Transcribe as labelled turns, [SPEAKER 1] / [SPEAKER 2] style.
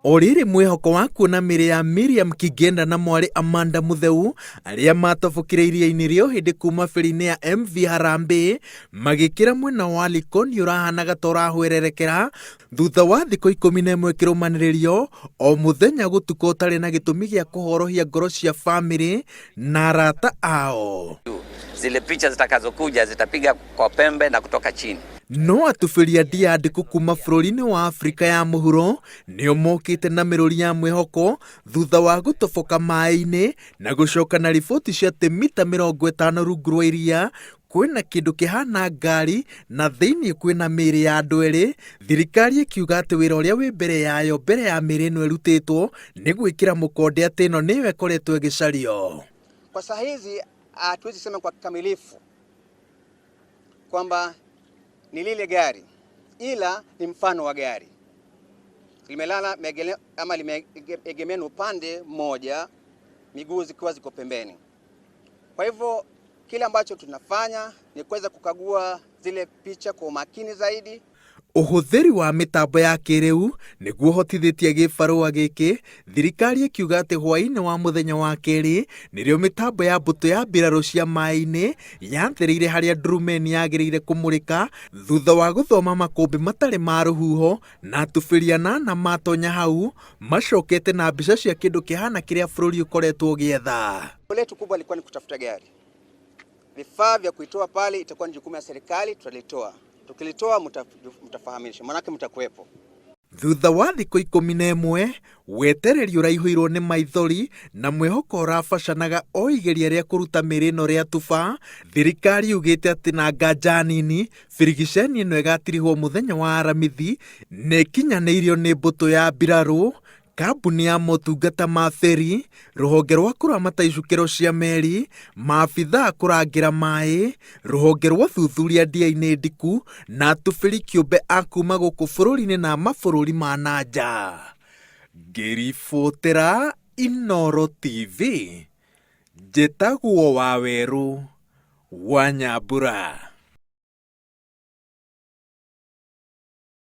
[SPEAKER 1] O rĩrĩ mwĩhoko wa kuona mĩĩrĩ ya Miriam Kigenda na mwarĩ Amanda Mutheu arĩa matobokire iria-inĩ rĩa Ũhĩndĩ kuma beri-inĩ ya MV Harambee magĩkĩra mwena wa Likoni ũrahanaga ta ũrahwererekera thutha wa thikũ 11 kĩrũmanĩrĩrio o mũthenya gũtuka ũtarĩ na gĩtũmi gĩa kũhorohia ngoro cia famĩlĩ na arata ao.
[SPEAKER 2] Zile picha zitakazokuja zitapiga kwa pembe na kutoka chini.
[SPEAKER 1] No atubĩri a ndiandĩku kuma bũrũri-inĩ wa Afrika ya mũhuro nĩo mokĩte na mĩrũri ya mwĩhoko thutha wa gũtoboka maĩ-inĩ na gũcoka na riboti cia atĩ mita 50 rungu rwa iria kwĩna kĩndũ kĩhana ngari na thĩinĩ kwĩna mĩĩrĩ ya andũ erĩ, thirikari ĩkiuga atĩ wĩra ũrĩa wĩ mbere yayo mbere ya mĩĩrĩ ĩno ĩrutĩtwo nĩ gwĩkĩra mũkonde atĩ ĩno nĩyo ĩkoretwo ĩgĩcario.
[SPEAKER 3] Kwa saa hizi hatuwezi sema kwa kikamilifu kwamba ni lile gari, ila ni mfano wa gari limelala megele, ama limeegemea upande mmoja, miguu zikiwa ziko pembeni. Kwa hivyo kile ambacho tunafanya ni kuweza kukagua zile picha kwa umakini zaidi.
[SPEAKER 1] Ũhũthĩri wa mĩtambo ya kĩrĩu nĩguo ũhotithĩtie gĩbarũa gĩkĩ, thirikari ĩkiuga atĩ hwaĩ-inĩ wa mũthenya wa kerĩ nĩrĩo mĩtambo ya mbũtũ ya mbirarũ cia maĩ-inĩ yathereire harĩa ndurumeni yagĩrĩire kũmũrĩka thutha wa gũthoma makũmbĩ matarĩ ma rũhuho na atubĩri anana matonya hau macokete na mbica cia kĩndũ kĩhana kĩrĩa bũrũri ũkoretwo ũgĩetha.
[SPEAKER 3] Letu kubwa ilikuwa ni kutafuta gari. Vifaa vya kuitoa pale itakuwa ni jukumu ya serikali, tutalitoa. Tukilitoa mtafahamisha, manake mtakuwepo.
[SPEAKER 1] Thutha wa thikũ 11 wetereri ũraihũirwo nĩ maithori na mwĩhoko ũrabacanaga o igeria rĩa kũruta mĩĩrĩ ĩno rĩa tuba, thirikari yugĩte atĩ na nganja nini birigiceni ĩno ĩgatirihwo mũthenya wa Aramithi na ĩkinyanĩirio nĩ mbũtũ ya mbirarũ, kambuni ya motungata ma feri, rũhonge rwa kũramata icukĩro cia meri, maabithaa kũrangĩra maĩ, rũhonge rwa ũthuthuria ndia-inĩ ndiku na atubĩri kĩũmbe a kuma gũkũ bũrũri-inĩ na mabũrũri ma na nja. Ngĩribotera Inooro TV, njĩtagwo Wawerũ wa Nyambura.